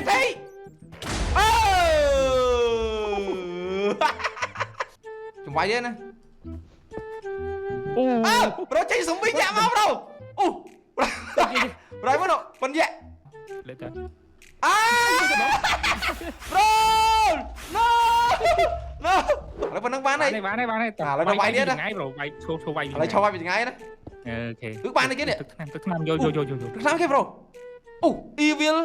ទេអឺចំវាយទេណា អូ អើ bro ចេញសំវិញយ៉ាក់មក bro អូ bro មកនោះប៉ុនយ៉ាក់ លេតា អើ bro no no ឥឡូវប៉ុណ្្នឹងបានហើយ បានហើយបានហើយថ្ងៃ bro វាយឈោឈោវាយ ឥឡូវឈប់វាយពីថ្ងៃណា OK គឺបានគេនេះ ទឹកថ្នាំទឹកថ្នាំយកយកយកយក ទឹកថ្នាំគេ bro អូ evil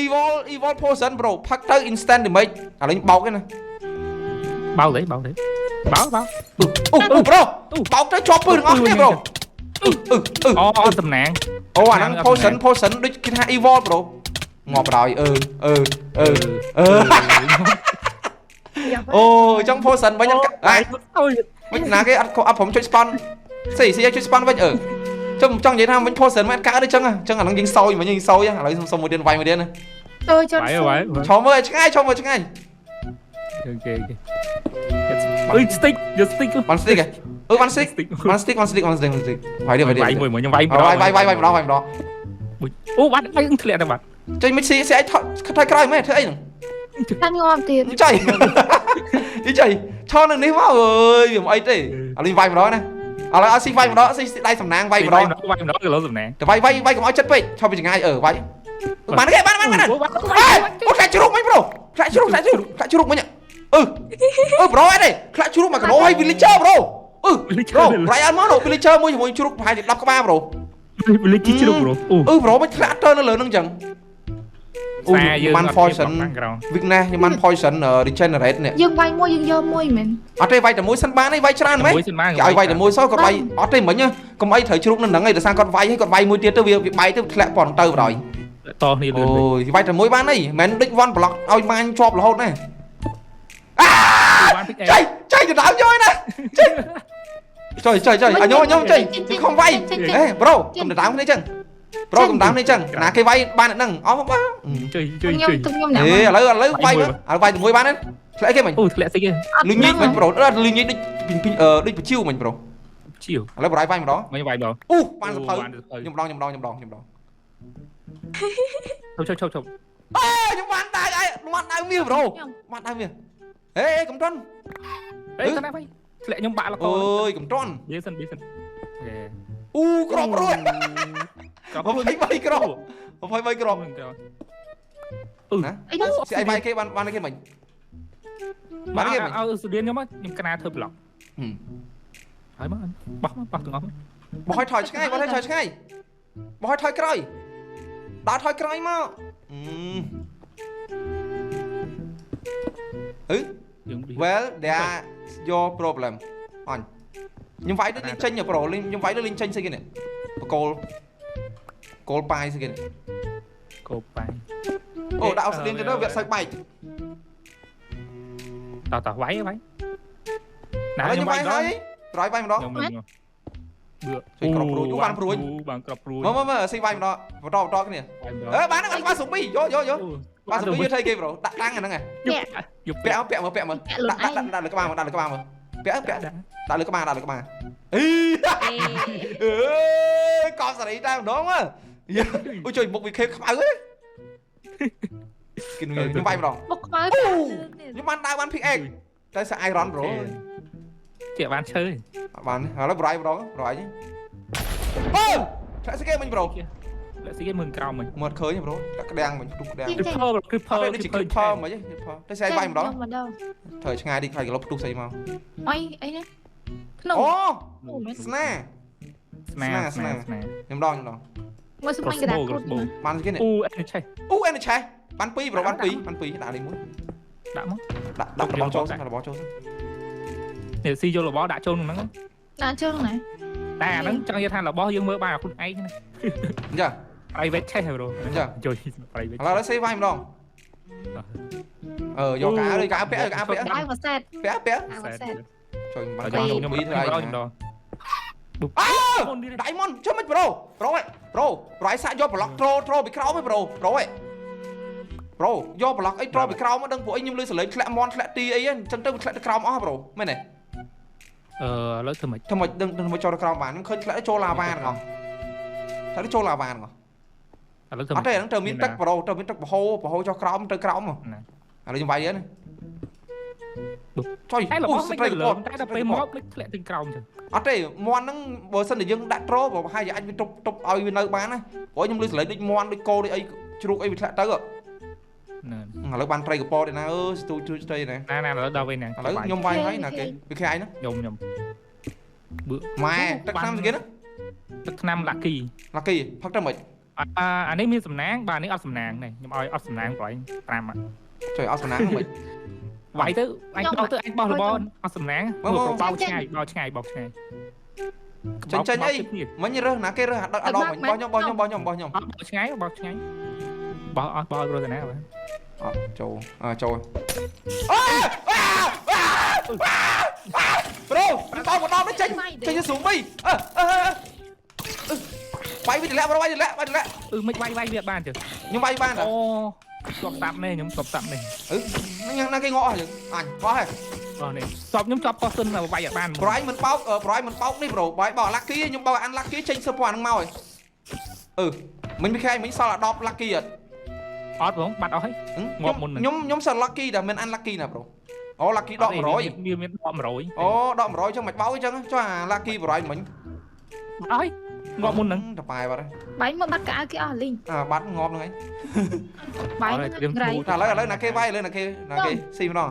evil evil potion bro ផឹកទៅ instant damage ឥឡូវបោកទេណា បោកទេបោកទេបោកបោក អូអូ bro បោកទៅជាប់ពឹសទាំងអស់គ្នា bro អឺអឺអឺ អូអត់តំណាង អូអាហ្នឹង potion potion ដូចគេថា evil bro ងាប់ដល់អឺអឺអឺអឺអូចង់ potion វិញអត់អា អូយ វិញណាគេអត់អត់ព្រមចុច spawn ស៊ីស៊ីឲ្យចុច spawn វិញអឺចុំចង់និយាយថាវិញ potion មិនកើតទេចឹងចឹងអាហ្នឹងយើងសោយវិញយើងសោយឥឡូវសុំមួយទៀតវាយមួយទៀតណា ទៅចន់ វាយវាយ ឈរមើលឲ្យឆ្ងាយឈរមើលឆ្ងាយ OK OK អើយ stick យក stick បាន stick ហ៎អឺបាន stick បាន stick បាន stick បាន stick បាន stick វាយទៀតវាយទៀត វាយមួយមួយខ្ញុំវាយ វាយវាយវាយវាយម្ដងវាយម្ដង អូបាត់វាយធ្លាក់ទៅបាត់ ចេញមិនស៊ីស៊ីឲ្យថយថយក្រោយមែនធ្វើអីហ្នឹង តាងាប់ទៀត ចៃចៃឆោនឹងនេះមកអើយវាមិនអីទេឥឡូវវាយម្ដងណាឥឡូវឲ្យស៊ីវាយម្ដងស៊ីដៃសំណាងវាយម្ដង វាយម្ដងគីឡូសំណាង តែវាយវាយវាយកុំឲ្យចិត្តពេកឆោពីចងាយអឺវាយបានគេបានបានបាន អូបាត់ អេអូខ្លាចជ្រូកមិញ bro ខ្លាចជ្រូកខ្លាចជ្រូកខ្លាចជ្រូកមិញអឺអឺ bro អីទេខ្លាចជ្រូកមកកណោឲ្យ villager bro អឺ bro ប្រៃអត់មកនោះ villager មួយជាមួយជ្រូកប្រហែលជា10ក្បាល bro លិចជ្រុក bro អូ អឺ bro មិនធ្លាក់ទៅនៅលើនឹងចឹងអូ សាយើង បាន poison ក្រោ weakness ខ្ញុំបាន poison regenerate នេះ យើងវាយមួយយើងយកមួយមែន អត់ទេវាយតែមួយសិនបានទេវាយច្រើនមែន មួយសិនបាន គេឲ្យវាយតែមួយសោះគាត់វាយអត់ទេមិញកុំអីត្រូវជ្រូកនៅនឹងឯងដោយសារគាត់វាយហើយគាត់វាយមួយទៀតទៅវាបែកទៅធ្លាក់ប៉ុនទៅបណ្ដោយ តគ្នាលឿន អូយវាយតែមួយបានអីមិនដូច one block ឲ្យម៉ាញជាប់រហូតណាអា បាន pick ចៃចៃដណ្ដើមយកឯណាចៃចៃចៃចៃអញខ្ញុំចៃខំវាយហេ bro កុំដណ្ដើមគ្នាចឹង bro កុំដណ្ដើមគ្នាចឹងណាគេវាយបានហ្នឹងអស់បាទ ជួយជួយ ខ្ញុំ ជួយ ទឹកខ្ញុំអ្នក ហេឥឡូវឥឡូវវាយឥឡូវវាយតែមួយបានទេធ្លាក់គេមិញ អូធ្លាក់សិច លឺញីមិញ bro លឺញីដូចដូចបជាវមិញ bro ជាវ ឥឡូវបរាយវាយម្ដង មិនវាយដល់ អូបានសភៅខ្ញុំម្ដងខ្ញុំម្ដងខ្ញុំម្ដងខ្ញុំម្ដង ឈប់ឈប់ឈប់ អេខ្ញុំបានដាវអីបានដាវមាស bro បានដាវមាសហេកំតន់ អេតាណាវាយធ្លាក់ខ្ញុំបាក់លក អើយកុំតន់ និយាយសិននិយាយសិន អូក្របរួច ក្រប 23ក្រប23ក្របណា អីនោះ ស្អីបាយគេបានបានគេមិញ បានគេឲ្យស្តៀនខ្ញុំខ្ញុំកណាធ្វើប្លុកហើយមកបោះមកបោះទាំងអស់ បោះឲ្យថយឆ្ងាយបោះឲ្យថយឆ្ងាយបោះឲ្យថយក្រោយដើរថយក្រោយមកអឺ យើង Well that's your problem អញខ្ញុំវាយដូចលេងចេញ bro ខ្ញុំវាយដូចលេងចេញស្អីគេនេះបកគោលគោលបាយស្អីគេនេះ កោបាយ អូដាក់អូស្តៀនទៅវាអត់សូវបែក តោះតោះវាយវាយ ណាខ្ញុំវាយហើយត្រយវាយម្ដង ខ្ញុំ ជួយក្របព្រួយបានព្រួយ បានក្របព្រួយ មើលមើលមើលស៊ីវាយម្ដងបន្តបន្តគ្នាអឺបានហ្នឹងបានសុំពីយកយកយកបានសុំពីយកធ្វើគេ bro ដាក់តាំងអាហ្នឹង យក ពាក់ពាក់មើលពាក់មើលដាក់ដាក់ដាក់លើក្បាលមើលដាក់លើក្បាលមើលពាក់ពាក់ដាក់លើក្បាលដាក់លើក្បាលអីអើយកប់សេរីតែម្ដងមើលអូជួយមុខវាខេខ្មៅហ៎គេខ្ញុំវាយម្ដង មុខខ្មៅ ខ្ញុំបានដើរបាន pick egg តែសា iron bro ជាបានឈើ អត់បានឥឡូវប្រយម្ដងប្រយអូធ្លាក់ស្គេមិញ bro លាក់ស៊ីគេមើលក្រោមមិញ មើលឃើញ bro ដាក់ក្តាំងមិញផ្ទុះក្តាំង Creeper Creeper ដូចជា creeper មិនហី creeper តែស្អីវាយម្ដង ម្ដង ត្រូវឆ្ងាយតិចខ្លាចក្លុបផ្ទុះស្អីមក អីអីណាក្នុង អូស្នា ស្នាស្នាស្នា ខ្ញុំដងខ្ញុំដង មើលស្មាញ់ក្តារគ្រូ បានស្គេនេះ អូអេឆេះ អូអេឆេះបាន2 bro បាន2បាន2ដាក់នេះមួយ ដាក់មក ដាក់ដាក់របស់ចូលសិនរបស់ចូលសិន នេះស៊ីយករបស់ដាក់ចូលក្នុងហ្នឹង ដាក់ចូលក្នុងណា តែអាហ្នឹងចង់និយាយថារបស់យើងមើលបានខ្លួនឯងណា អញ្ចឹង private ឆេះ bro ជួយ private ឥឡូវសេវាយម្ដងអឺយកកាឬកាពាក់កាពាក់ ដៅមួយសេត ពាក់ពាក់ មួយសេត ជួយបាន ខ្ញុំខ្ញុំ ពីធ្វើអី ខ្ញុំដល់ អើដៃមុនចុះមិនប្រូប្រូប្រូប្រូឲ្យសាក់យកប្លុកត្រូត្រូពីក្រោមឯងប្រូប្រូឯងប្រូយកប្លុកអីត្រូពីក្រោមមកដឹងពួកអីខ្ញុំលឺសលេងធ្លាក់មន់ធ្លាក់ទីអីហ្នឹងអញ្ចឹងទៅធ្លាក់ទៅក្រោមអស់ប្រូមែនទេ អឺឥឡូវធ្វើម៉េច ធ្វើម៉េចដឹងធ្វើម៉េចចូលទៅក្រោមបានខ្ញុំឃើញធ្លាក់ចូលឡាវ៉ាទាំងអស់ធ្លាក់ចូលឡាវ៉ាទាំងអស់ ឥឡូវធ្វើ អត់ទេហ្នឹងត្រូវមានទឹក bro ត្រូវមានទឹកប្រហូរប្រហូរចុះក្រោមទៅក្រោមឥឡូវខ្ញុំវាយហ្នឹងចុយ តែរបស់មិនទៅលើតែដល់ពេលមកមិនធ្លាក់ទៅក្រោមចឹង អត់ទេមន់ហ្នឹងបើសិនតែយើងដាក់ត្រូប្រហែលជាអាចវាទប់ទប់ឲ្យវានៅបានណាព្រោះខ្ញុំលឺសលេងដូចមន់ដូចគោដូចអីជ្រូកអីវាធ្លាក់ទៅឥឡូវបានត្រីកពតឯណាអើស្ទូចជួយស្ត្រីណា ណាណាឥឡូវដល់វិញណា ឥឡូវខ្ញុំវាយហើយណាគេវាគេឯងណាខ្ញុំបឺ ម៉ែទឹកថ្នាំស្គីណា ទឹកថ្នាំឡាគី ឡាគីផឹកទៅមិន អានេះមានសំណាងបាទនេះអត់សំណាងនេះខ្ញុំឲ្យអត់សំណាងប្រហែល5 ចុយអត់សំណាងមិន វាយទៅអញបោះទៅអញបោះរបអត់សំណាងបោឆ្ងាយបោឆ្ងាយបោឆ្ងាយ ចេញចេញអីមិញរើសណាគេរើសអាដដមិញបោះខ្ញុំបោះខ្ញុំបោះខ្ញុំបោះខ្ញុំ អត់បោឆ្ងាយបោឆ្ងាយបោះអត់បោះរត់ណាបាទ អត់ចូលអើចូលអើប្រូបោះបដនេះចេញចេញស៊ូមីអើអើវាយវាតម្លាក់ប្រូវាយតម្លាក់វាយតម្លាក់ អឺមិនវាយវាយវាបានទេ ខ្ញុំវាយបាន អូជាប់សាប់នេះខ្ញុំជាប់សាប់នេះ អឺហ្នឹងណាគេងក់យើងអញបោះហ៎ បោះនេះសពខ្ញុំជាប់ប៉ោះសិនវាយអត់បាន ប្រយមិនបោកប្រយមិនបោកនេះប្រូបាយបោកឡាគីខ្ញុំបោកអានឡាគីចេញសើពណ៌ហ្នឹងមកហើយអឺមិញមិនខែមិញសល់អា10ឡាគីអត់ អត់ហ្មងបាត់អស់ហើយងាប់មុន ខ្ញុំសល់ឡាគីតែមិនអានឡាគីណាប្រូអូឡាគីដក100 មានដក100 អូដក100ចឹងមិនបោកអញ្ចឹងចុះអាឡាគី100មិញ អត់ហើយងាប់មុនហ្នឹង តប៉ែបាត់ហើយ បាយមកបាត់កៅគេអស់លីង អាបាត់ងាប់ហ្នឹងហើយ បាយក្រៃ តែឥឡូវណាគេវាយឥឡូវណាគេណាគេស៊ីម្ដង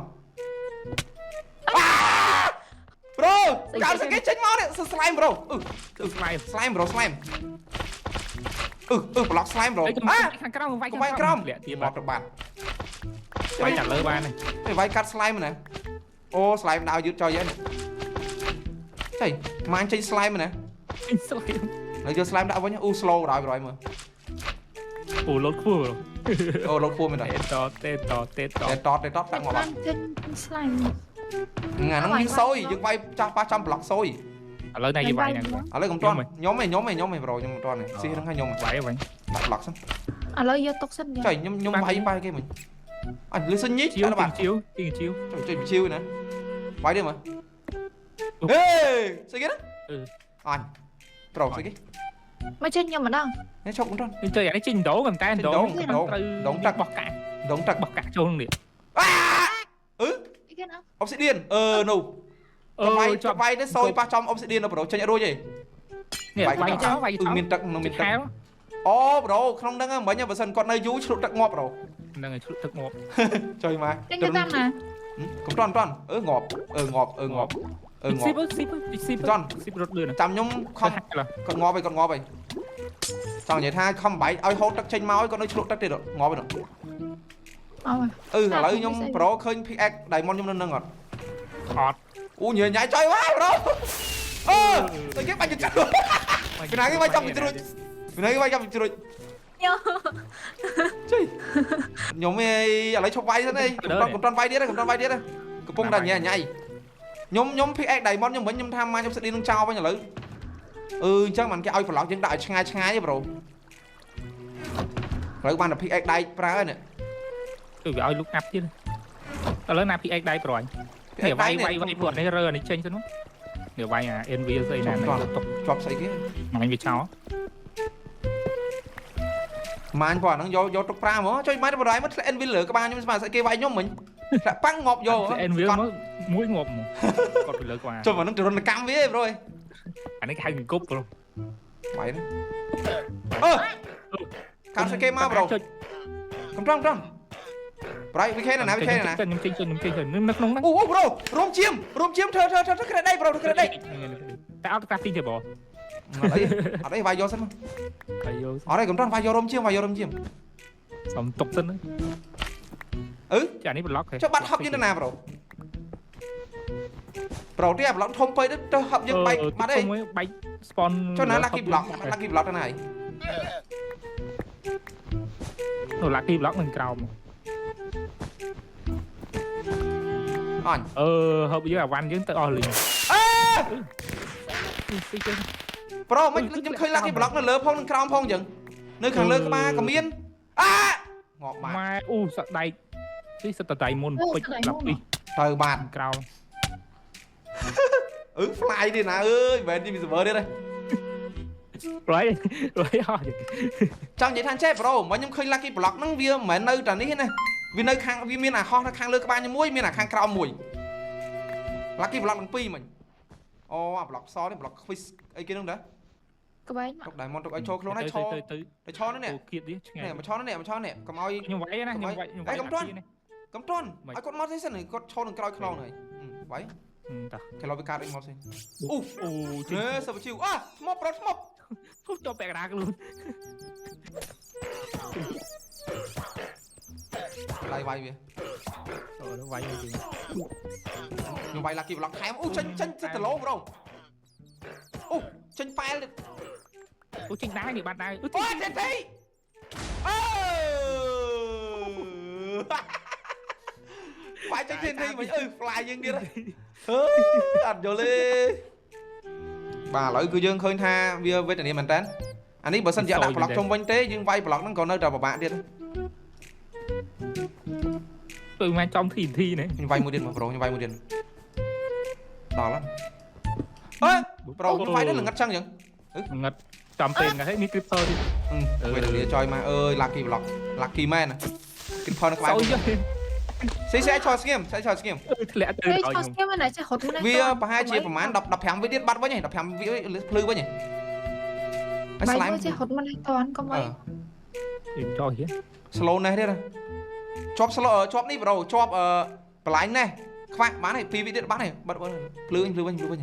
ប្រូកាលគេចេញមកនេះស្លាយប្រូអឺ ស្លាយ ស្លាយប្រូស្លាយអឺអឺប្លុកស្លាយប្រូ អាខាងក្រោមវាយ វាយក្រោម លាក់ទៀត បាត់ទៅបាត់ វាយចាលើបាន ហើយវាយកាត់ស្លាយមែនណាអូស្លាយមិនដើរយឺតចុយហ្នឹងចៃម៉ាញចេញស្លាយមែនណា ស្លាយ នៅយកស្លាយដាក់វិញអូ slow ដល់100មើល អូលោតខ្ពស់ អូលោតខ្ពស់មែនត ទេតទេតទេត ទេតទេតតាំងមកបាត់ ចេញស្លាយ ថ្ងៃហ្នឹងមានសុយយើងវាយចាស់ប៉ះចំប្លុកសុយ ឥឡូវណាយវាយហ្នឹង ឥឡូវកុំតន់ខ្ញុំឯងខ្ញុំឯងខ្ញុំឯងប្រូខ្ញុំមិនតន់ទេស៊ីហ្នឹងឲ្យខ្ញុំ វាយវិញ ដាក់ប្លុកសិន ឥឡូវយកទុកសិន ចុយខ្ញុំខ្ញុំវាយបាយគេមិញអញលឺសិនញី ជាវ បាត់ ជាវទីជាវ ចុយចុយជាវណាវាយទៀតមើលហេស្អីគេណាអញប្រូស្អីគេ មកចេញខ្ញុំម្ដង នេះឈប់កុំតន់ នេះចុយអានេះចេញដងតែដងត្រូវ ដងទឹក បោះកាក់ ដងទឹក បោះកាក់ចូលនេះ អាអឺ អីគេណា អុបស៊ីឌៀនអឺនោះ អឺ វាយ ជាប់ វាយទៅសុយប៉ះចំអុបស៊ីឌៀនប្រូចេញអត់រួចទេ នេះវាយចោលវាយចោល មានទឹកក្នុងមានទឹកអូប្រូក្នុងហ្នឹងមិញបើសិនគាត់នៅយូរឆ្លុះទឹកងាប់ប្រូ ហ្នឹងហើយឆ្លុះទឹកងាប់ ចុយមក ចេញទៅតាមណា កុំតន់តន់អឺងាប់អឺងាប់អឺងាប់អឺងា ស៊ី ប់ បស៊ីបស៊ីបស៊ីបរត់លឿន ចាំខ្ញុំខំគាត់ងាប់ហើយគាត់ងាប់ហើយចង់និយាយថាខំបែកឲ្យហូតទឹកចេញមកឲ្យគាត់នៅឆ្លុះទឹកទៀតងាប់ហើយ អូ អឺឥឡូវខ្ញុំប្រូឃើញ pickaxe diamond ខ្ញុំនៅនឹងអត់ អត់ អូញ៉ៃចុយវ៉ាប្រូអឺតែគេបាច់ជ្រួចពីណាគេបាច់ចាំជ្រួចពីណាគេបាច់ចាំជ្រួច ខ្ញុំ ចុយខ្ញុំឯងឥឡូវឈប់វាយសិនឯងកុំតន់វាយទៀតកុំតន់វាយទៀតកំពុងតែញ៉ៃញ៉ៃខ្ញុំ pickaxe diamond ខ្ញុំវិញខ្ញុំថាមកខ្ញុំស្ឌីនឹងចោលវិញឥឡូវអឺអញ្ចឹងមិនគេឲ្យប្លុកយើងដាក់ឲ្យឆ្ងាយឆ្ងាយទេប្រូឥឡូវបានតែ pickaxe ដែកប្រើនេះ គឺវាឲ្យលុកអាប់ទៀតឥឡូវណា PX ដៃប្រយនេះវាយវាយវាយពួកនេះរើអានេះចេញសិននេះវាយអា NV ស្អីណាទុក ជាប់ស្អីគេ ម៉ាញ់វាចោល ម៉ាញ់ព្រោះអាហ្នឹងយកយកទុកប្រាហ្មងចុយម៉ាញ់បរៃមកធ្លាក់ NV លើក្បាលខ្ញុំស្មានស្អីគេវាយខ្ញុំមិញធ្លាក់ប៉ាំងងាប់យក NV មកមួយងាប់មកគាត់ទៅលើក្បាល ចុះអាហ្នឹងទរណកម្មវាប្រូ អានេះគេហៅគប់ប្រូ វាយណាអឺកាត់ស្អីគេមកប្រូកំត្រង់ត្រង់ប្រៃវិខេណាវិខេណា ខ្ញុំចេញខ្ញុំចេញនៅក្នុងហ្នឹង អូអូប្រូរោមជាមរោមជាមធ្វើធ្វើធ្វើក្រេដៃប្រូធ្វើក្រេដៃ តែអត់ក្រាស់ទីទេបង អត់អីអត់អីវាយយកសិន វាយយក អត់អីកំត្រង់វាយយករោមជាមវាយយករោមជាម សុំទុកសិន អឺ ចានេះប្លុក ចុះបាត់ហប់យើងទៅណាប្រូប្រូទៀតប្លុកធំពេកទៅហប់យើងបែកបាត់អី បែក spawn ចុះណា lucky block lucky block ទៅណាហើយ នោះ lucky block នឹងក្រោម អញ អឺហូបយើងអាវ៉ាន់យើងទៅអស់លីង អេ ស៊ីចេញ ប្រូមិនខ្ញុំឃើញ lucky block នៅលើផងនិងក្រោមផងអញ្ចឹងនៅខាងលើក្បាលក៏មានអាងាប់បាត់ ម៉ែអូសក់ដែកនេះសិតតដៃមុនពេជ្រឡាពី ទៅបាត់ ក្រោម អឺ fly ទៀតណាអើយមិនមែនទីពី server ទៀតទេ រយរយអស់ ចង់និយាយថាចេះ bro មកខ្ញុំឃើញ lucky block ហ្នឹងវាមិនមែននៅតែនេះទេណាវានៅខាងវាមានអាហោះនៅខាងលើក្បាលខ្ញុំមួយមានអាខាងក្រោមមួយ lucky block ទាំងពីរមិញអូអា block សនេះ block quiz អីគេហ្នឹងដែរ ក្បែងមក ទុក diamond ទុកឲ្យចូលខ្លួនហើយឈរ ទៅទៅ ទៅឈរនេះ អូគៀតនេះឆ្ងាយ នេះមកឈរនេះមកឈរនេះកុំឲ្យ ខ្ញុំវាយណាខ្ញុំវាយខ្ញុំវាយ កុំទាន់ឲ្យគាត់មកសិនគាត់ឈរនឹងក្រោយខ្នងហើយវាយ តោះ គេឡោះវាកើតអីមកសិន អូអូ ហេសបជីវអាថ្មប្រូថ្ម ធូបជាប់ពាក់កណ្ដាលខ្លួន ឡៃវាយវា អូវាយវិញ ខ្ញុំវាយ lucky block ថែមអូចេញចេញទៅឡងប្រូអូចេញប៉ែល អូចេញដែរនេះបានដែរ អូចេញទេអូវាយចេញទេវិញអឺ fly យើងទៀតអឺអត់យល់ទេបាទឥឡូវគឺយើងឃើញថាវាវេទនាមែនតើអានេះបើសិនជាដាក់ប្លុកជុំវិញទេយើងវាយប្លុកហ្នឹងក៏នៅតែពិបាកទៀត ទៅមកចំ TNT នេះ ខ្ញុំវាយមួយទៀតមក bro ខ្ញុំវាយមួយទៀតដល់ហើយអើ bro ខ្ញុំវាយដល់ល្ងិតចឹងចឹង ងឹតចំពេលហ្នឹងហើយមាន creeper ទៀត វេទនាចយមកអើយ lucky block lucky man creeper នៅក្បែរ សោយ ស៊ីស៊ីឆោស្ងៀមស៊ីឆោស្ងៀម ធ្លាក់ទៅ ហេឆោស្ងៀមណាចេះរត់មក វាប្រហែលជាប្រហែល10 15វិទៀតបាត់វិញហើយ15វិភ្លឺវិញហើយ បាយ slime ចេះរត់មកតន់កុំអី ចោះហៀ slow ណេះទៀតជាប់ slow ជាប់នេះ bro ជាប់បន្លាញណេះខ្វាក់បានហើយ2វិទៀតបាត់ហើយបាត់ភ្លឺវិញភ្លឺវិញភ្លឺវិញ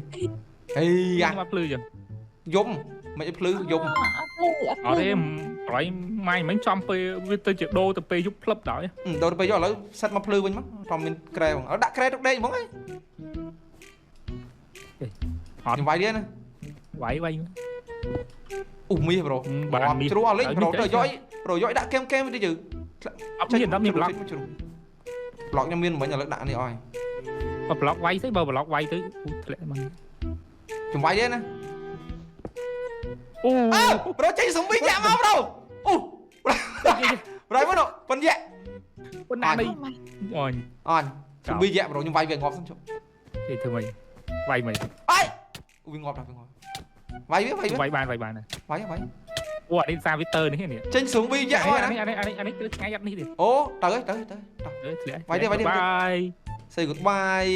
ហេយ៉ា មកភ្លឺចឹង យំមិនឲ្យភ្លឺយំ អត់ភ្លឺអត់ អត់ទេប្រយម៉ៃមិញចំពេលវាទៅជាដូរទៅពេលយប់ផ្លឹបដល់ ដូរទៅពេលយកឥឡូវសិតមកភ្លឺវិញមកតមានក្រែហ្មងដាក់ក្រែទុកដេកហ្មងហី អត់ ខ្ញុំវាយទៀតណា វាយវាយ អូមាស bro បានមាស ជ្រុះអត់លេង bro ទៅយក bro យកដាក់កែមកែមតិច អត់មានអត់មានប្លុក ជ្រុះប្លុកខ្ញុំមានមិញឥឡូវដាក់នេះអស់ បើប្លុកវាយស្អីបើប្លុកវាយទៅអូធ្លាក់មក ខ្ញុំវាយទៀតណា អូ អើ bro ចេញសំវិញយ៉ាមក bro អូ bro មកប៉ុនយ៉ា ប៉ុណ្ណានេះអញ អញសំវិញយ៉ា bro ខ្ញុំវាយវាងាប់សិនជុំ ទេធ្វើម៉េចវាយម៉េច អីវាងាប់ដល់វាងាប់វាយវាវាយ វាយបានវាយបាន វាយវាយ អូអានេះសាវីទ័រនេះនេះ ចេញសំវិញយ៉ាមកណា អានេះអានេះអានេះអានេះគឺថ្ងៃអត់នេះទេ អូទៅទៅទៅ ទៅធ្លាក់ វាយទេវាយទេ បាយ Say goodbye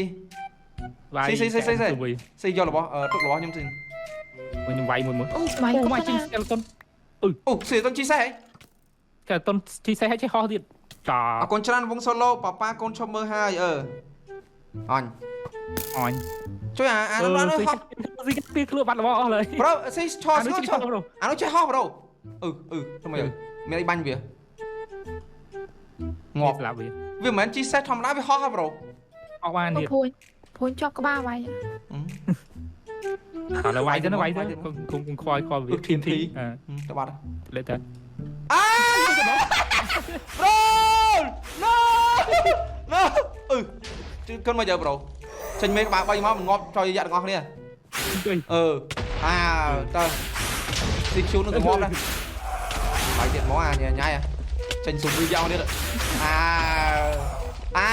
បាយ ស៊ីស៊ីស៊ីស៊ី ស៊ីយករបស់ទុករបស់ខ្ញុំស៊ី ខ្ញុំវាយមួយមួយ អូបាយ អូមក ក៏ ជី skeleton អូស៊ីតុនជីសេះ skeleton ជីសេះឲ្យចេះហោះទៀតចា អរគុណច្រើនវងសូឡូប៉ាប៉ាកូនឈប់មើលហើយអឺអញ អញ ជួយអាអានោះនោះហោះ ស៊ីពីខ្លួនបាត់របស់អស់លើយ ប្រូស៊ីឆោ អានោះ ស្ងឆោ ជីហោះប្រូ អានោះចេះហោះប្រូអឺអឺធ្វើម៉េចមានអីបាញ់វាងាប់ ស្លាប់វា វាមិនមែនជីសេះធម្មតាវាហោះហ៎ប្រូ អស់បានទៀត ព្រួយព្រួយជាប់ក្បាលវាយ ឥឡូវវាយទៅវាយទៅគុំគុំខ្វល់ខ្វល់វា TNT អឺ ទៅបាត់ លេទៅ អើ bro no no អឺជឿកូនមកយើប្រូចេញមេក្បាល3មកមិនងាប់ចុយយ៉ាក់ទាំងអស់គ្នា ជួយ អឺអាតើស៊ីឈូនឹងងាប់ដែរបាយទៀតមកអាញ៉ៃចេញស៊ុំវីយ៉ោទៀតអាអា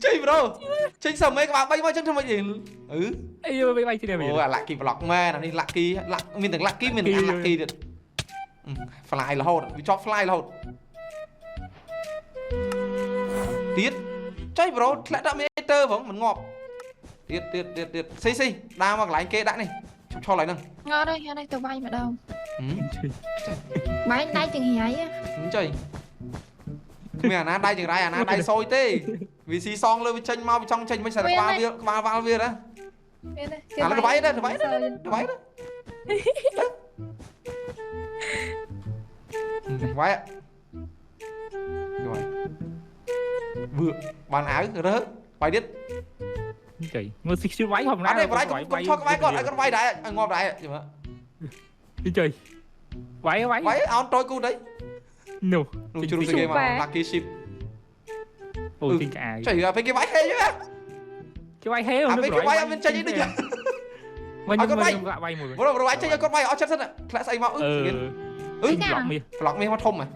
ចេញប្រូចេញសមមេក្បាល3មកចឹងធ្វើម៉េចអឺ អីវាវាយគ្នា អូអា lucky block មែនអានេះ lucky មានទាំង lucky មានទាំង unlucky ទៀត fly រហូតវាជាប់ fly រហូតទៀតចុយប្រូធ្លាក់ដាក់មានអេទ័រហ្មងមិនងាប់ទៀតទៀតទៀតទៀតស៊ីស៊ីដើរមកកន្លែងគេដាក់នេះឈប់ឈរឡើយហ្នឹង ងើហើយនេះទៅវាយម្ដងបាយដៃចង្រៃ ចុយគ្មានអាណាដៃចង្រៃអាណាដៃសយទេវាស៊ីសងលើវាចេញមកវាចង់ចេញមិនសិនក្បាលវាក្បាលវ៉ាល់វាណា មានទេ អាឡូវវាយដែរវាយដែរវាយដែរវាយវាយវឿបានអាវរើសវាយទៀត ចៃមើលស៊ីឈឺវាយហមណា អត់ទេបរៃកុំឈរក្បែរគាត់ឲ្យគាត់វាយដែរឲ្យងាប់ដែរយល់ ចៃវាយវាយ វាយអោនតូចគូđấy នោះ នោះជ្រុះស្គេមក lucky ship អូទីក្អាយ ចុយពេលគេវាយហេយ គេវាយហេ អាពេលគេវាយអត់មានចេញអីដូច វិញខ្ញុំវាយមួយ ប្រូប្រូវាយចេញឲ្យគាត់វាយអត់ចិត្តសិនធ្លាក់ស្អីមកអឺ អឺប្លុកមាស ប្លុកមាសមកធំហ៎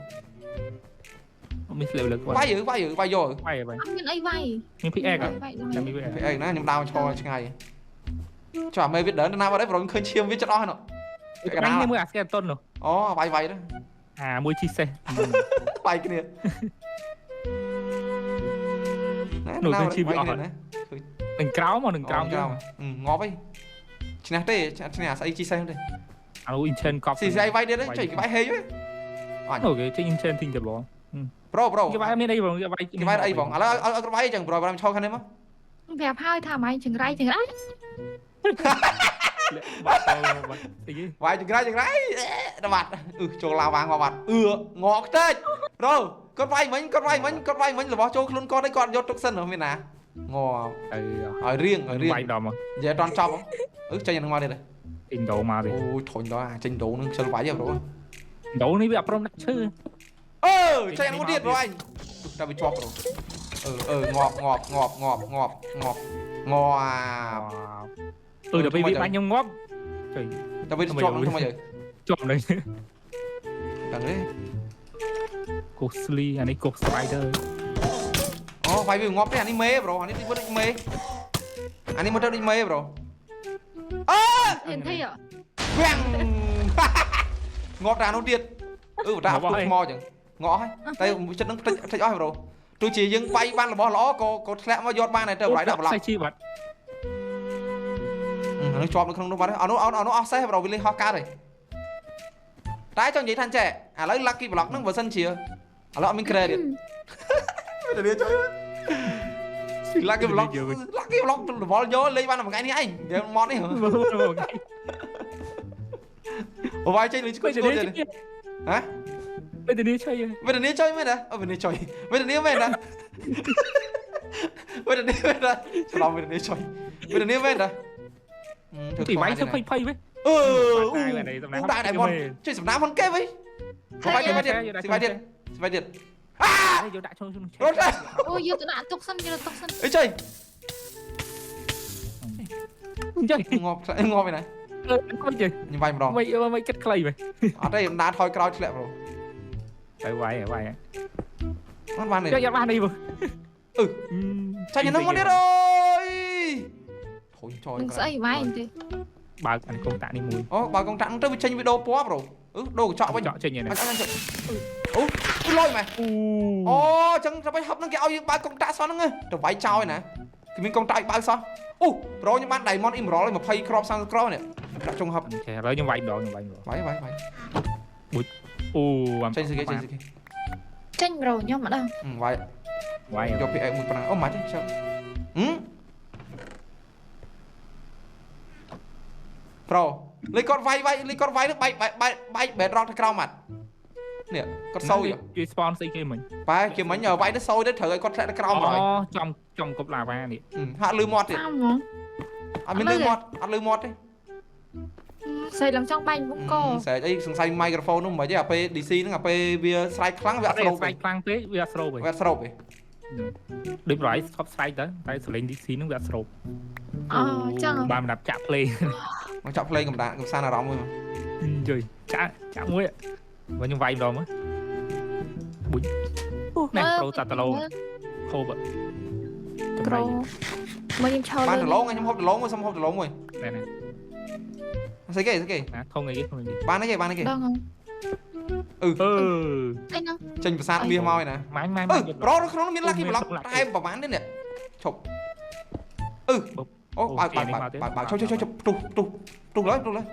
មាសលើលើគាត់ វាយវាយវាយយក វាយវាយ អត់មានអីវាយ មាន PX វាយ ចាំមាន ពីអីណាខ្ញុំដើរឈរឆ្ងាយ ចុះមេវាដើរណាបាត់ហើយប្រូឃើញឈាមវាចិត្តអស់ហើយនោះ កណ្ដាលនេះមួយអាស្កេតុននោះ អូវាយវាយទៅ អាមួយជីសេះ វាយគ្នា នោះឃើញឈាមវាអស់ ណា នឹងក្រោមមកនឹងក្រោម ងាប់ហីឈ្នះទេឈ្នះអាស្អីជីសេះទេ អានោះ enchant កប់ ស៊ីស្អីវាយទៀតចុយគេវាយហេយ អញអូគេចេញ enchanting ទៅបង ប្រូប្រូ គេវាយមានអីបងគេវាយ គេវាយអីបងឥឡូវឲ្យគេវាយអញ្ចឹងប្រូប្រូឈរខាងនេះមក ប្រាប់ហើយថាម៉ែចង្រៃចង្រៃ បាត់បាត់អីគេ វាយចង្រៃចង្រៃដល់បាត់អឺចូលឡាវ៉ាងាប់បាត់អឺងក់ខ្ទេចប្រូគាត់វាយមិញគាត់វាយមិញគាត់វាយមិញរបស់ចូលខ្លួនគាត់ឯងគាត់យកទុកសិនមានណាងាប់ អឺ ឲ្យរៀងឲ្យរៀង វាយដល់មក និយាយអត់ចប់អឺចេញអានឹងមកទៀត ចេញដោមកទេ អូយធុញដល់អាចេញដោនឹងខ្ជិលវាយហ៎ប្រូ ដោនេះវាអត់ព្រមដាក់ឈើ អឺចេញអានឹងទៀតប្រូអញតែវាជាប់ប្រូអឺអឺងាប់ងាប់ងាប់ងាប់ងាប់ងាប់ងាប់ អឺដល់ពេលវាបាញ់ខ្ញុំងាប់ចុយ តែវាជាប់នឹងធ្វើម៉េច ជាប់នឹង ដឹងទេ កូស្លីអានេះកូ spider អូវាយវាងាប់ទេអានេះមេប្រូអានេះដូចមេអានេះមើលទៅដូចមេប្រូអើ ហ៊ានទេ វាំងងាប់តានោះទៀតអឺតាផ្ទុះថ្មចឹងងាប់ហើយតែចិត្តនឹងផ្តិចផ្តិចអស់ប្រូទោះជាយើងវាយបានរបស់ល្អក៏ក៏ធ្លាក់មកយកបានដែរទៅប្រៃដាក់ប្លុក សេះជីបាត់ អានោះជាប់នៅក្នុងនោះបាត់ហើយអានោះអានោះអស់សេះប្រូវាលេះហោះកើតហើយតែចង់និយាយថាចេះឥឡូវ lucky block ហ្នឹងបើសិនជាឥឡូវអត់មាន credit ទៀតវាជួយ lucky block lucky block រវល់យកលេងបានមួយថ្ងៃនេះឯងហ្គេមម៉ត់នេះវាយចេញលុយស្គូស្គូទៀតហ៎ វេទនាឆុយ វេទនាចុយមែនទេអូវេទនាចុយវេទនាមែនទេវេទនាមែនទេច្រឡំវេទនាចុយវេទនាមែនទេ ទីវាយធ្វើភ័យភ័យវិញ អឺដែរដែរមុនជួយសំណាមុនគេវិញវាយទៀតវាយទៀតវាយទៀតវាយទៀតអា យកដាក់ចូលក្នុង រត់ អូយកទៅដាក់ទុកសិនយកទុកសិន អីចុយ ចុយ ងាប់ងាប់ឯណា អឺមិនចេះ ខ្ញុំវាយម្ដង មិនមិនគិតខ្លីវិញ អត់ទេខ្ញុំដើរថយក្រោយធ្លាក់ប្រូ ទៅវាយវាយ អត់បានទេ យកបាននេះបង អឺចាញ់នឹងមកទៀតអូយធុញចយ នឹងស្អីវាយទេ បើកអានេះកុងតាក់នេះមួយ អូបើកុងតាក់ទៅវាចេញវីដេអូពណ៌ប្រូអឺដូរកញ្ចក់វិញ ចក់ចេញឯណា អូលយម៉ែអូចឹងទៅហឹបហ្នឹងគេឲ្យយើងបើកកុងតាក់សោះហ្នឹងទៅវាយចោលឯណាគេមានកុងតាក់ឲ្យបើកសោះអូប្រូខ្ញុំបាន Diamond Emerald 20គ្រាប់30គ្រាប់នេះដាក់ចុងហឹប ចេះឥឡូវខ្ញុំវាយម្ដងខ្ញុំវាយម្ដង វាយវាយវាយ បុចអូ ចេញស្គីចេញស្គី ចេញប្រូខ្ញុំម្ដង វាយ វាយ យក PX មួយប៉ុណ្ណាអូម៉ាច់ចាំហឹមប្រូលេគាត់វាយវាយលេគាត់វាយទៅបែកបែកបែកបែករកទៅក្រោមអត់នេះគាត់សូយ គេ spawn ស្អីគេមិញ បែគេមិញវាយទៅសូយទៅត្រូវឲ្យគាត់ធ្លាក់ទៅក្រោមហើយ អូចំចំគប់ឡាវ៉ានេះ ហាក់លឺមាត់ទៀតអត់មានលឺមាត់អត់លឺមាត់ទេ ស្អីឡើងចង់បាញ់មុខក ស្រែកអីសង្ស័យ microphone នោះមិនទេអាពេល DC ហ្នឹងអាពេលវាស្រែកខ្លាំងវាអត់ស្រូប ស្រែកខ្លាំងពេកវាអត់ស្រូបទេ វាអត់ស្រូបទេ ដូចប្រហែលស្ថប់ស្រែកទៅតែសលេង DC ហ្នឹងវាអត់ស្រូប អូចឹង បានសម្រាប់ចាក់ភ្លេង មកចាក់ភ្លេងកំដាកំសាន្តអារម្មណ៍មួយមក យយចាក់ចាក់មួយវិញខ្ញុំវាយម្ដងមើលបុចណែប្រូតាតឡូហូប ប្រូមកខ្ញុំឆោ បានដឡងខ្ញុំហូបដឡងមួយសុំហូបដឡងមួយ ណែណែ ស្អីគេស្អីគេ ណាធំអីគេធំអីគេ បានអីគេបានអីគេ ដង អឺ អឺ អីហ្នឹង ចេញប្រាសាទមាសមកឯណា ម៉ាញ់ម៉ាញ់ អឺប្រូនៅក្នុងមាន lucky block តែប្រហែលនេះនេះឈប់អឺអូបើកបើកបើកបើកឈប់ឈប់ឈប់ផ្ទុះផ្ទុះផ្ទុះឡើយផ្ទុះឡើយ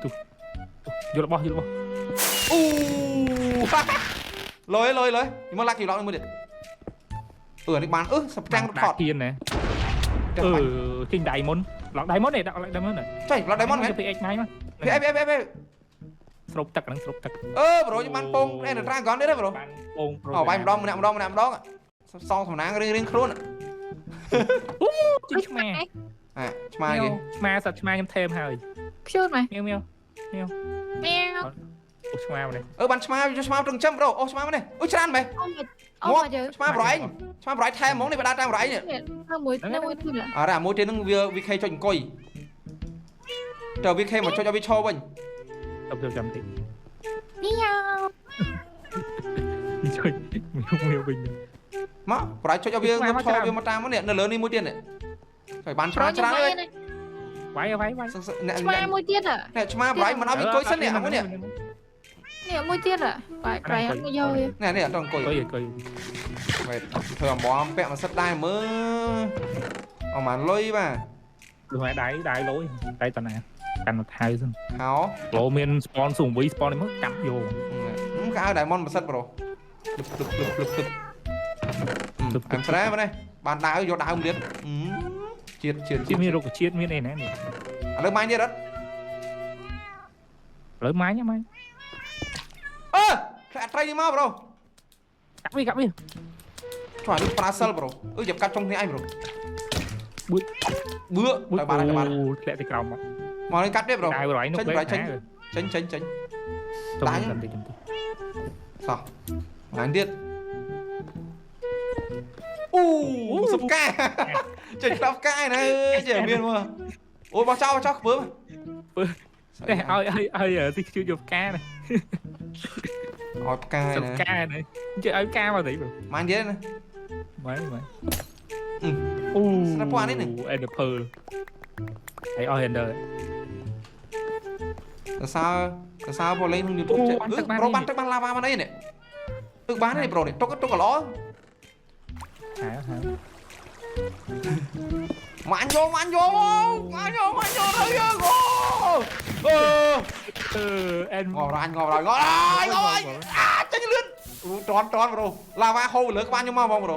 យករបស់យករបស់ អូលយលយលយមក lucky block មួយទៀតអឺនេះបានអឺសចាំងរត់ថត ហ៊ានណាអឺចេញ diamond block diamond នេះដាក់ block diamond ចុយ block diamond មែន PX ណៃមក PX PX ស្រូបទឹកហ្នឹងស្រូបទឹក អឺប្រូខ្ញុំបានពងអេ Dragon នេះទេប្រូ បានពងប្រូ អូវាយម្ដងម្នាក់ម្ដងម្នាក់ម្ដងសងសំណាងរៀងរៀងខ្លួន អូចេញឆ្មា អាឆ្មាគេ ឆ្មាសត្វឆ្មាខ្ញុំថេមហើយ ខ្ជូតម៉េះ មៀវមៀវមៀវ មៀវ អូឆ្មានេះ អឺបានឆ្មាយកឆ្មាត្រឹងចឹងប្រូអូឆ្មានេះអូច្រើនម៉េះ អូអូមកយើ ឆ្មាប្រឯងឆ្មាប្រឯងថែមហ្មងនេះបដាតាមប្រឯងនេះ មួយមួយទៀត អរ៉ាមួយទៀតហ្នឹងវា VK ចុចអង្គុយតើ VK មកចុចឲ្យវាឈរវិញ ទៅចាំតិច នេះយ៉ា ចុចមៀវវិញ មកប្រឯងចុចឲ្យវាងើបឈរវាមកតាមនេះនៅលើនេះមួយទៀតនេះចុចបានឆ្មាច្រើនហើយ វាយវាយវាយ អ្នក ឆ្មាមួយទៀត អ្នកឆ្មាប្រៃមិនឲ្យវាអង្គុយសិននេះអាមួយនេះ នេះមួយទៀតបាយប្រៃអត់មកយកទេ នេះនេះអត់អង្គុយ អង្គុយអង្គុយ វេតធ្វើអំបមពាក់មកសិតដែរមើលអស់បានលុយបាទ លុយដៃដៃលុយដៃតណាកាន់មកថៅសិន ខោ លោមាន spawn ស៊ូវី spawn នេះមកកាប់យក កៅដៃមនមកសិតប្រូលឹបលឹបលឹបលឹបលឹបអែមស្រែបងនេះបានដាវយកដាវទៀតជាតិជាតិ ជាតិមានរុក្ខជាតិមានអីណានេះ ឥឡូវម៉ាញ់ទៀតអត់ ឥឡូវម៉ាញ់ម៉ាញ់ អឺធ្លាក់ត្រីនេះមកប្រូ កាប់វាកាប់វា ឆ្វានេះប្រាសិលប្រូអឺចាប់កាត់ចុងគ្នាឯងប្រូបឺបឺទៅបានទៅបាន ធ្លាក់ទៅក្រោមមក មកនេះកាត់ទៀតប្រូ ដាវរៃនោះ ចេញចេញចេញចេញ ទៅតិចតិច សោះឡើងទៀតអូសុបកាចេញក្តាប់កាយណាចេះមានមកអូបោះចោលបោះចោលខ្ពើ តែឲ្យឲ្យឲ្យទីខ្ជូតយកផ្កាណា ឲ្យផ្កាយណា សុបផ្កាណាជិះឲ្យផ្កាមកតិច ម៉ាញ់ទៀតណា ម៉ែម៉ែអូ ស្រាប់ពណ៌នេះនេះ អេនភើហើយអស់ render សរសើរសរសើរពលលេងក្នុង YouTube ចេះប្រូបានទឹកបានឡាវ៉ាមកអីនេះទឹកបាននេះប្រូនេះទុកទុកល្អ ហើយហើយ ម៉ាញ់យកម៉ាញ់យកម៉ាញ់យកម៉ាញ់យកទៅយកអូអឺ អឺអេន ងប់រាញ់ងប់រាញ់ងប់រាញ់ងប់រាញ់អាចេញលឿនតនតនប្រូឡាវ៉ាហូរលើក្បាលខ្ញុំមកបងប្រូ